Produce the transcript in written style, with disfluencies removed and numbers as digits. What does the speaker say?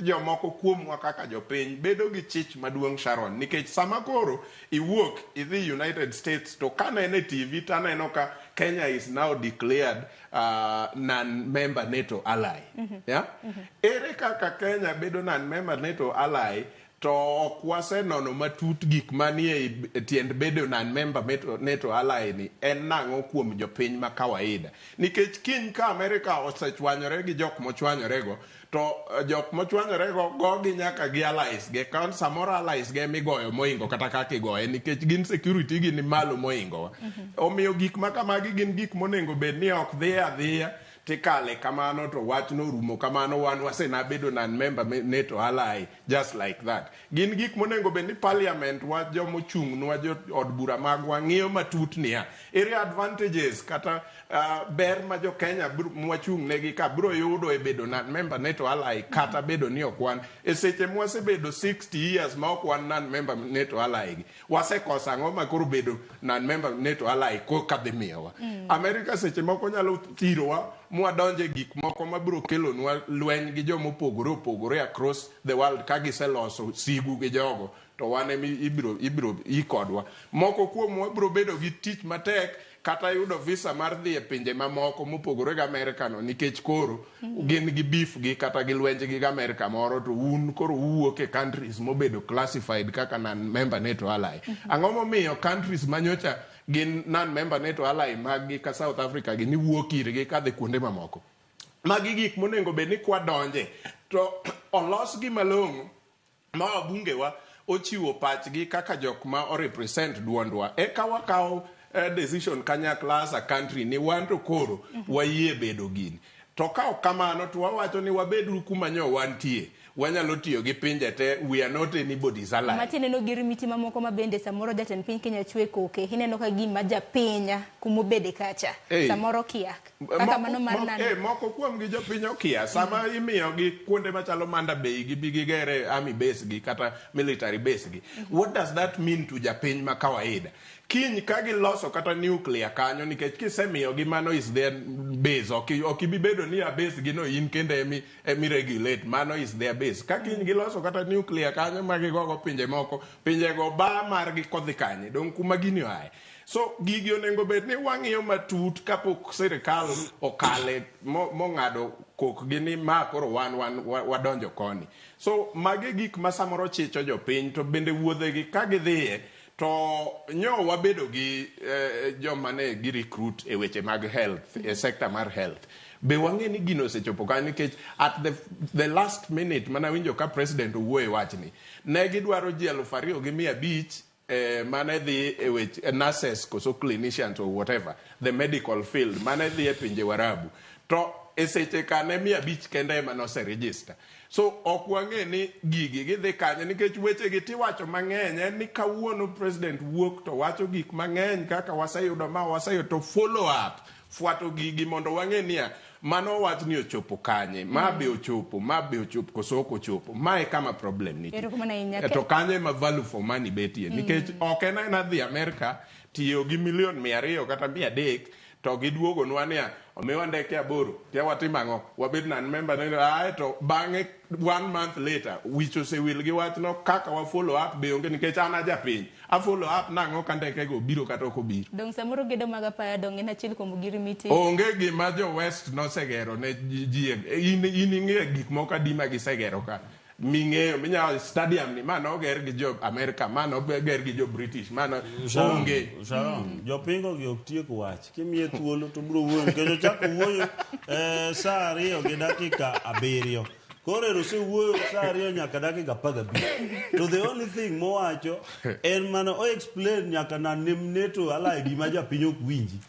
Jomoko kuomwa kaka jopiny bedo gi chich maduong', Sharon, nikech sama koro iwuok idhi United States to kaneno e TV to aneno ka Kenya is now declared non-member NATO ally. Yeah? Ere kaka Kenya bedo non-member NATO ally to ok wasenono matut gik manie e tiend bedo non-member NATO ally ni en nang'o kuom jopiny ma kawaida? Nikech kiny ka America osechwanyore gi jok mochwanyorego, to jok mochwanyorego gogi nyaka gi allies ge, ka samoro allies ge migoyo moingo kata kaka igoye, nikech gin security gi ni malo moingowa. Omiyo gik ma kamagi gin gik monego bed ni ok dhi adhiya tikale kamano to wachno orumo kamano, wan wasenabedo non-member NATO ally just like that. Gin gik monego bed ni parliament wa, jomochung'nwa, jo od bura magwa ng'iyo matut niya, ere advantages kata ber ma jo Kenya mwachung' negi ka biro yudo e bedo non-member NATO ally kata bedo ni ok wan e seche mwasebedo 60 years ma ok wan non-member NATO ally gi, wasekoso ang'o ma koro bedo non-member NATO ally koka dhi miyowa? America seche moko nyalo thirowa mwadonje gik moko mabiro kelonwa lweny gi jomopogore opogore across the world. Ka giseloso sigu gi jogo to wan ema ibiro i kodwa. Moko kuomwa biro bedo gi tich matek kata yudo visa mar dhi e pinje mamoko mopogore gi Amerika no, nikech koro gin gi beef gi kata gi lwenj gi Amerika moro, to un koro uwuok e countries mobedo classified kaka non-member NATO ally. Ang'o momiyo countries manyocha gin non-member NATO ally mag gi ka South Africa gi ni wuok irgi kadhi kuonde mamoko? Magi gik monego bed ni kwadonje to olos gi malong'o ma wabungewa ochiwo pachgi kaka jok ma orepresent duondwa, eka wakawo decision kanyakla as a country ni wan to koro wayie bedo gini. To ka ok kamano to wawacho ni wabeduru kuma nyo wantie, wanyalo tiyo gi pinje te, we are not anybody's ally. Matiende gir miti mamoko ma bende samoro jatend piny Kenya chwe koke, ineno ka gima japiny kumobede kacha samoro kia kaka mano mar nano. Moko kuom gi jopiny okia. Sama imiyogi kuonde machalo Manda Bay gibi gigere army base gi kata military base gi, what does that mean to japiny ma kawaida? Kiny ka giloso kata nuclear kanyo, nikech kisemiyogi mano is their base, ok ibi bedo ni a base gi no in kende emi regulate, mano is their base. Ka kiny giloso kata nuclear kanyo ma gigogo pinje moko, pinjego ba margi kodhi kanye? Dong kuma gini oaye? So gigi onego bed ni wang'iyo matut kapok sirikal okale mong'ado kokgi ni ma koro wan wadonjo koni. So magi gik ma samoro chicho jopiny. To bende wuodhegi ka gidhiye to nyo wabedo gi joma ne gi recruit e weche mag health, e sector mar health be wang'e ni gino osechopo kanyo, nikech at the last minute mana winjo ka president owuoye wachni ne gidwaro ji 2500 mane dhi e weche nurses koso clinicians or whatever, the medical field, mane dhi e pinje Warabu, to e seche ka ne 500 kende ema nose register. So ok wang'e ni gigi gidhi kanye, nikech wechegi tiwacho mang'eny. En ni kawuono president wuok to wacho gik mang'eny kaka waseyudo ma waseyudo, to follow up fwato gigi mondo wang'e niya mano wach ni ochopo kanye, ma be ochopo, ma be ochopo koso ok ochopo. Mae kama problem nitie. Erokamano ahinya. To kanyo ema value for money betie, nikech ok en aena dhi Amerika tiyo gi milion 200 kata 300 to giduogonwa niya omiwa ndeke 8 tia watimo ang'o, wabed non member ne ae, to bang'e one month later wich osewil gi wachno. Kaka wa follow up be onge, nikech an a japiny a follow up nang'o ka ndeke go biro kata ok obiro? Dong samoro gedo mag apaya dong en achiel kuom gir miti. Onge gima jo West nosegero ne ji. In ing'eyo gik moko adi ma gisegero ka ming'eyo minyalo stadium ni ma noger gi jo America, ma noger gi jo British, mano onge. Sharon, jopingo gi ok tiek wach. Kimiye thuolo to biro wuoyo, nikech ochako wuoyo saa 2:07. Koro ero osewuoyo saa 2 nyaka dakika 15. To the only thing mowacho en mana o explain nyaka na NATO ally, gima japiny ok winji.